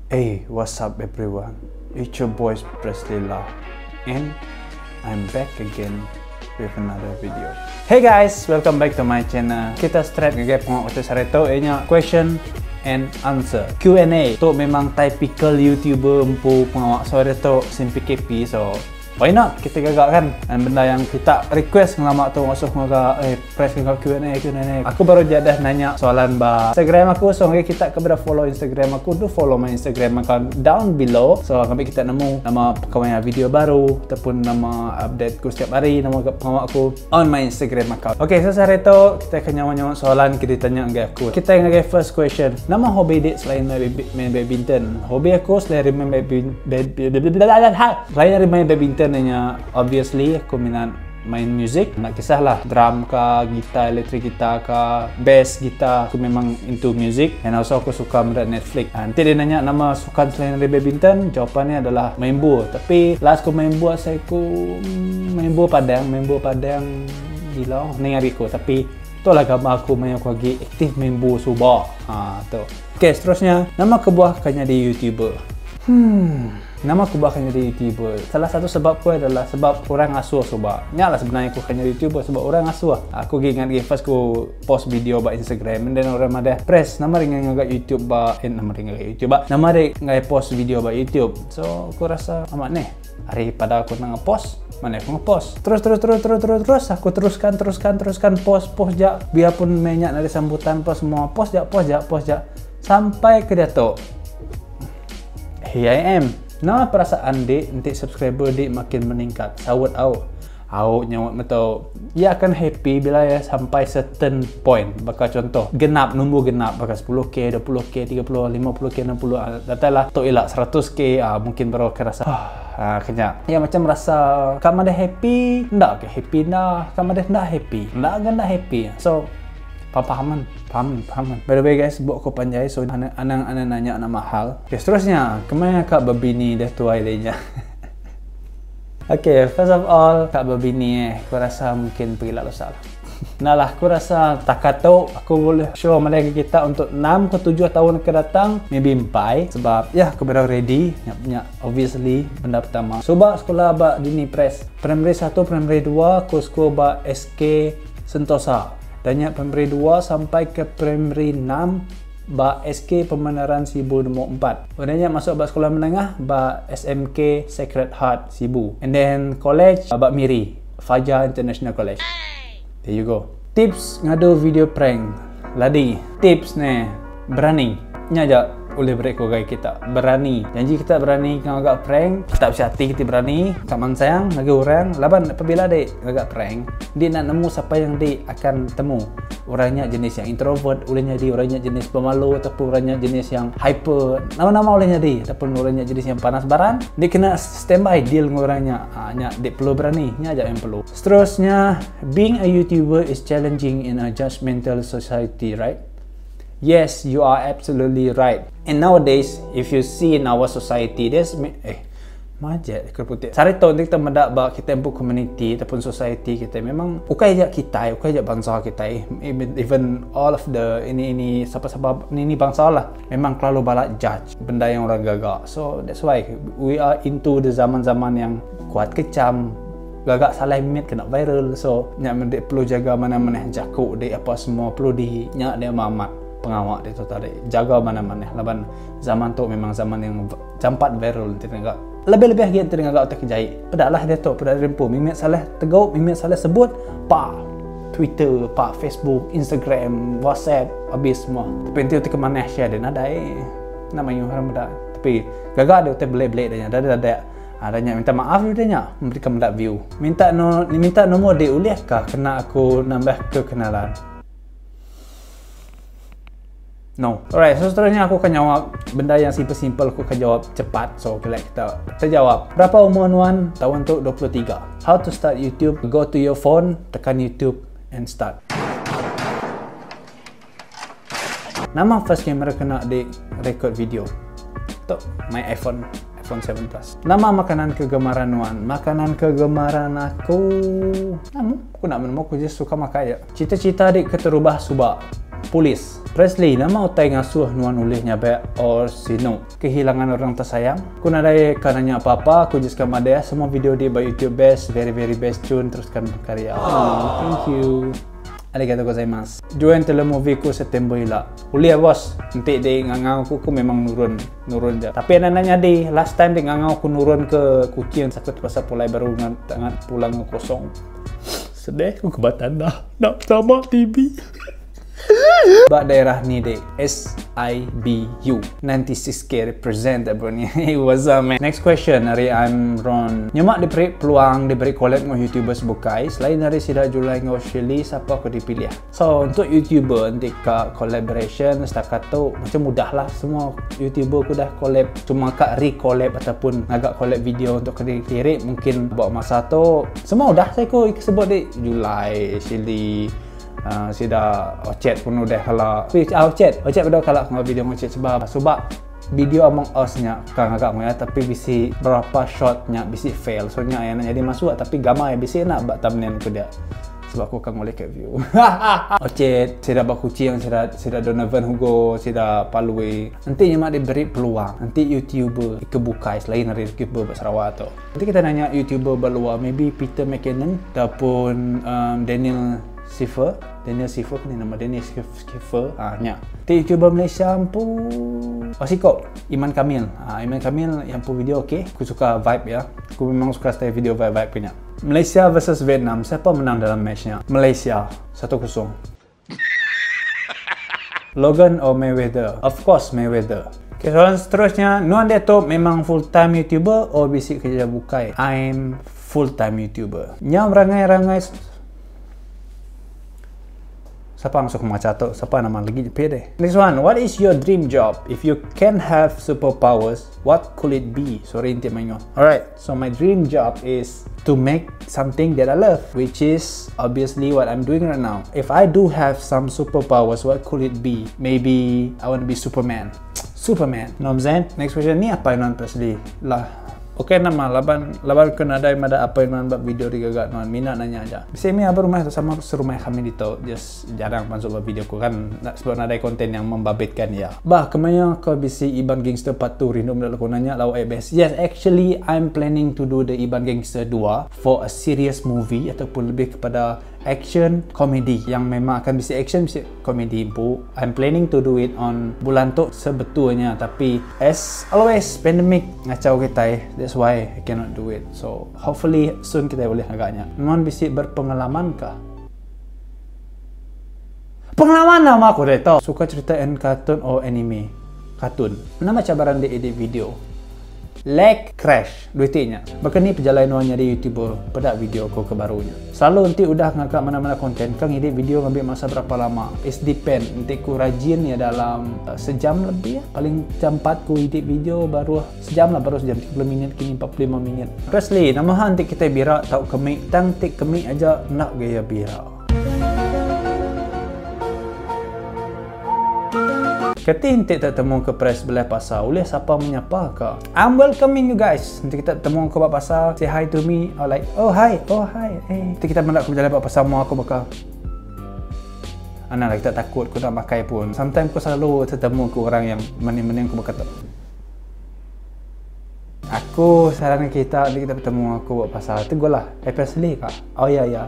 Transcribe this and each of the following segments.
Hey, what's up everyone? It's your boy Presley La and I'm back again with another video. Hey guys, welcome back to my channel. Kita straight ngagai pengawa kita sehari tu iya nya question and answer. Q&A. Tu memang typical YouTuber empu pengawa sehari tu sim PKP so Why not? Kita gaga kan dan benda yang kita request ngelama tu ngasuh ngaga eh press ngaga Q&A Q&A. Aku baru je dah nanya soalan ba Instagram aku so ngagai kita ke beda follow Instagram aku do follow my Instagram account down below. So ngambi kita nemu nama pekawai video baru ataupun nama update ku setiap hari nama pengawa aku on my Instagram account. Okay, so sehari tu kita akan nyawa-nyawa soalan ke ditanya ngagai aku. Kita ngagai first question. Nama hobi dik selain main badminton? Hobi aku selain main badminton selain ari main badminton nya obviously aku minat main music. Enda kisah lah drum ka, gitar, elektrik gitar ka, bass gitar, aku memang into music and also aku suka meda Netflix. Ha, enti dia nanya nama sukan selain ari badminton, jawapannya adalah main buh. Tapi last ku main buh asai ku main buh padang, main buh padang gila ning ari ku tapi tu lah gambar aku maya aku agi aktif main buh suba. Ha tu. Okay, seterusnya nama kebuah ka nyadi YouTuber. Hmm. Nama aku bakal nyadi YouTuber. Salah satu sebab ku adalah sebab orang ngasuh suba. Nya lah sebenarnya aku akan nyadi YouTuber sebab orang ngasuh. Aku gi ingat gi first ku post video ba Instagram and then orang madah, "Pres, nama ringan ngaga YouTube ba eh nama ringan ngaga YouTube ba nama ri ngai post video ba YouTube." So aku rasa amat neh. Ari pada aku nang ngepost, mana aku ngepost. Terus terus terus terus terus terus aku teruskan teruskan teruskan post post ja biarpun meh nya nadai sambutan apa semua post ja post ja post ja sampai ke diatu. Here I am. Nama perasaan dik enti subscriber dik makin meningkat? Saut au. Au nyaut meto. Iya akan happy bila iya sampai certain point. Baka contoh, genap nombor genap baka 10k, 20k, 30, 50k, 60 datai lah tok ila 100k ah mungkin baru akan rasa ah kenya. Iya macam rasa ka madah happy enda ke happy enda, ka madah enda happy enda ga enda happy. So Pahaman, pahaman, pahaman. By the way guys, buk aku panjai so anang anang nanya nama hal. Okay, seterusnya, kemaya ka bebini deh tuai deh nya. Okay, first of all, ka bebini eh, aku rasa mungkin pegila lusa lah. Nah lah, aku rasa takat tu aku boleh show madah ke kita untuk 6 ke 7 tahun ke datang, maybe empai sebab ya aku baru ready, nya, nya obviously benda pertama. Suba sekolah ba dini press, primary 1, primary 2 aku school ba SK Sentosa. Dah nya primary dua sampai ke primary enam ba SK Pembenaran Sibu nombor empat. Udah nya masuk ba sekolah menengah ba SMK Sacred Heart Sibu. And then college ba Miri, Fajar International College. There you go. Tips ngadu video prank. Ladi. Tips ne berani. Nya aja ulih beri ku ngagai kita. Berani. Janji kita berani ngaga prank, kita bisi ati kiti berani, ka mansang ngagai orang laban pabila dek ngaga prank, dik enda nemu sapa yang dik akan temu. Orang nya jenis yang introvert ulih nyadi, orang nya jenis pemalu ataupun orang nya jenis yang hyper. Nama-nama ulih nyadi ataupun orang nya jenis yang panas baran, dik kena standby deal enggau orang nya. Haa nya dik perlu berani. Nya aja yang perlu. Seterusnya, being a YouTuber is challenging in a judgemental society, right? Yes, you are absolutely right. And nowadays, if you see in our society, there's eh majek ke putih. Sehari tu enti kita meda ba kita empu community ataupun society kita memang ukai aja kitai, ukai aja bangsa kitai, even, even all of the ini ini sapa-sapa ini, ini bangsa lah memang kelalu balat judge benda yang orang gaga. So that's why we are into the zaman-zaman yang kuat kecam, gaga salah mimit kena viral. So nya mendek perlu jaga mana-mana jaku dek apa semua perlu di nya dia amat pengawa dia tu tadi jaga mana-mana laban zaman tu memang zaman yang jampat viral enti ngaga lebih-lebih agi enti ngaga utai ke jai peda lah diatu peda diri empu mimit salah tegau mimit salah sebut pa Twitter pa Facebook Instagram WhatsApp abis semua tapi enti utai ke manah share dia nadai enda mayuh orang meda tapi gaga dia utai belik-belik dia nya dada dada ada nya minta maaf dulu dia nya memberi ke meda view minta no minta nombor dik ulih kah kena aku nambah ke kenalan. No. Alright, so seterusnya aku akan jawab benda yang simple-simple aku akan jawab cepat. So, okay, kita kita jawab. Berapa umur nuan? Tahun tu 23. How to start YouTube? Go to your phone, tekan YouTube and start. Nama first camera kena di record video. Tu my iPhone iPhone 7 Plus. Nama makanan kegemaran nuan? Makanan kegemaran aku. Nama aku nak menemu aku just suka makan aja. Cita-cita dik keterubah suba. Polis. Presley, nama utai ngasuh nuan ulih nyabak or sinu? Kehilangan orang tersayang? Ku nadai ka nanya apa-apa, aku just ka madah semua video di ba YouTube best, very very best cun teruskan berkarya. Aww, thank you. Arigatou gozaimasu. Join telemovie ku September ila. Ulih bos, enti di ngangau ku ku memang nurun, nurun ja. Tapi enda enda nyadi, last time di ngangau ku nurun ke Kuching sakut terpaksa pulai baru ngan pulang kosong. Sedih ku ke ba tanah enda tama TV. Ba daerah ni dek SIBU 96K represent bro ni. Hey what's up man. Next question ari I'm Ron. Nyema diberi peluang diberi collab enggau youtubers bukai selain ari sida Julai enggau Shirley sapa ke dipilih. So untuk youtuber enti ka collaboration setakat tu macam mudah lah semua youtuber ku dah collab cuma ka re-collab ataupun ngaga collab video untuk kediri mungkin ba masa tu semua udah sai ku sebut dik Julai, Shirley Uh, sida Ocet pun udah kala which ah, Ocet Ocet udah kala ngau video Ocet sebab suba video Among Us nya ka ngaga ya tapi bisi berapa shot nya bisi fail so nya yang jadi masuk tapi gamai bisi nak ba thumbnail ku dia sebab aku akan ngoleh ke view Ocet sida ba Kuching sida sida Donovan Hugo sida Palui enti nya mak diberi peluang enti YouTuber ke bukai selain ari YouTuber ba Sarawak tu Nanti kita nanya YouTuber ba luar, maybe Peter McKinnon ataupun um, Daniel Schiffer. Daniel Schiffer ni nama Daniel Schiffer. Ah nya. Ti YouTuber Malaysia empu oh siko Iman Kamil. Ah Iman Kamil yang pu video okey. Aku suka vibe ya. Aku memang suka style video vibe-vibe punya. Malaysia versus Vietnam, siapa menang dalam matchnya? Malaysia 1-0. Logan or Mayweather? Of course Mayweather. Okay, soalan seterusnya, nuan diatu memang full time YouTuber or bisi kerja bukai? I'm full time YouTuber. Nyau berangai-rangai Sapa ngasuh aku macha tu? Sapa nama lagi jepi deh. Next one, what is your dream job? If you can have superpowers, what could it be? Sorry enti mayuh. Alright, so my dream job is to make something that I love, which is obviously what I'm doing right now. If I do have some superpowers, what could it be? Maybe I want to be Superman. Superman. Know what I'm saying? Next question ni apai nuan Presley lah. Okay nama laban laban ke nadai meda apai nuan ba video digaga nuan mina nanya aja. Bisi mih aba rumah tu sama serumah kami ditu just jarang pansut ba video ku kan sebab nadai konten yang membabitkan iya. Bah kemaya ke bisi Iban Gangster part 2 rindu meda lagu nanya lawa ai best. Yes actually I'm planning to do the Iban Gangster 2 for a serious movie ataupun lebih kepada action comedy yang memang akan bisi action bisi comedy empu. I'm planning to do it on bulan tu sebetulnya tapi as always pandemic ngachau kitai that's why I cannot do it. So hopefully soon kitai ulih ngaga nya. Nuan bisi berpengalaman kah? Pengalaman nama aku deh tau. Suka cerita and kartun or anime? Kartun. Nama cabaran di edit video? Lag, crash, duit ti nya. Baka ni pejalai nuan nyadi youtuber peda video aku ke baru nya. Selalu enti udah ngaga mana-mana konten ka ngedit video ngambi masa berapa lama. It's depend enti ku rajin iya dalam sejam lebih paling jam empat ku edit video baruh sejam lah baruh sejam 30 minit kini 45 minit. Presley, nama hal enti kitai bira tau kemi tang ti kemi aja enda gaya bira. Keti enti tetemu ke pres belai pasar ulih sapa menyapa ka. I'm welcoming you guys. Enti kita tetemu ke ba pasar say hi to me or like oh hi oh hi eh. Enti kita meda aku bejalai ba pasar mua aku baka Anang lah kita takut ku nak makai pun. Sometimes ku selalu tetemu ke orang yang mening-mening ku baka tu. Aku saran kita enti kita betemu aku ba pasar teguh lah. Eh Presley ka? Oh ya ya.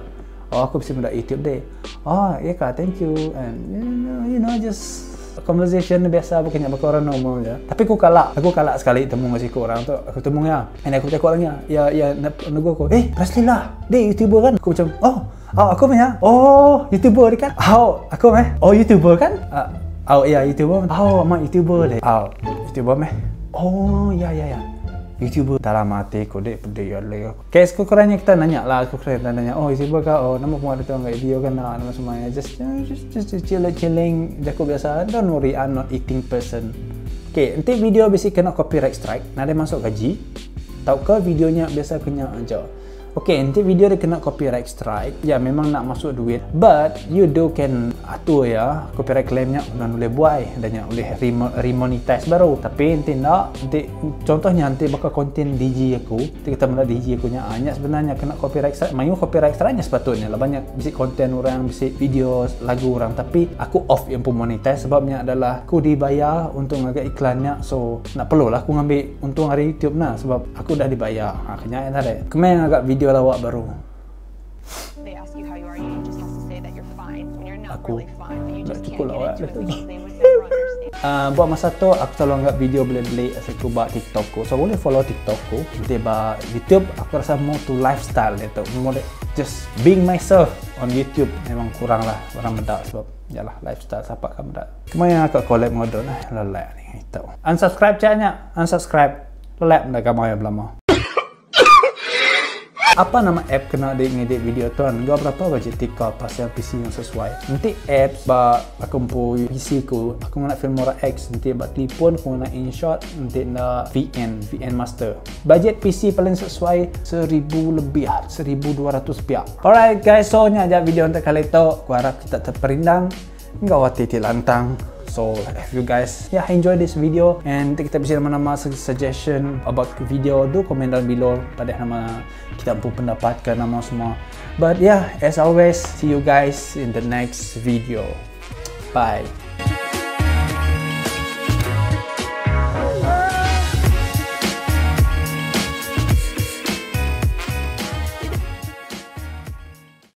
Oh aku bisi meda YouTube deh. Oh iya ka thank you and you know, you know just conversation biasa bukan nya baka orang normal je. Tapi aku kala, aku kala sekali temu dengan siku orang tu. Aku temu iya. And aku bercakap orang iya. Iya iya negur aku. Eh Presley lah. Dia YouTuber kan? Aku macam oh oh aku meh ya. Oh YouTuber dia kan? Oh aku meh. Oh YouTuber kan? Uh, oh iya YouTuber. Oh amat YouTuber deh. Oh YouTuber meh. Oh ya ya ya. YouTuber dalam hati aku dek pedih ya leh. Okay, sekurang-kurangnya kita nanya lah, sekurang-kurangnya kita nanya, oh YouTuber kah? Oh, nama pun ada tu angkat video kan lah, nama semuanya. Just, just, just, just chill, chilling, jaku biasa. Don't worry, I'm not eating person. Okay, nanti video bisi kena copyright strike, nadai masuk gaji. Tauka videonya biasa kena aja. Ok, enti video dia kena copyright strike, ya memang nak masuk duit. But you do can atur ya copyright claim nya nuan ulih buai dan nya ulih remonetize baru. Tapi enti enda, enti contohnya enti baka konten DG aku, enti kita meda DG aku nya, ah, nya sebenarnya kena copyright strike, mayuh copyright strike nya sepatutnya laban nya bisi konten orang, bisi video lagu orang tapi aku off iya empu monetize sebab nya adalah aku dibayar untuk ngaga iklan nya so enda perlu lah aku ngambi untung ari YouTube nah sebab aku udah dibayar. Ha kenya iya tadi. Kemaya ngaga video lawak baru. Aku enda cukup lawak diatu. Uh, buat masa tu aku selalu anggap video beli-beli asal aku ba TikTok ku. So boleh follow TikTok ku. Nanti ba YouTube aku rasa more to lifestyle dia tu. More just being myself on YouTube memang kurang lah orang meda sebab yalah lifestyle siapa kan meda. Kemaya aku collab ngodon eh lelak ni itu. Unsubscribe cak nya, unsubscribe. Lelak meda gambar iya belama. Apa nama app kena di ngedit video tuan enggau berapa bajet tika pasal PC yang sesuai. Enti apps ba aku empu PC ku aku ngena Filmora X enti ba telefon aku ngena InShot enti enda VN VN Master. Bajet PC paling sesuai 1000 lebih 1200 piak. Alright guys so nya aja video untuk kali tu. Aku harap kita terperindang enggau ati ti lantang. So if you guys yeah enjoy this video and kita bisi nama-nama suggestion about video do comment down below pada nama kita empu pendapat ke nama semua. But yeah, as always, see you guys in the next video. Bye.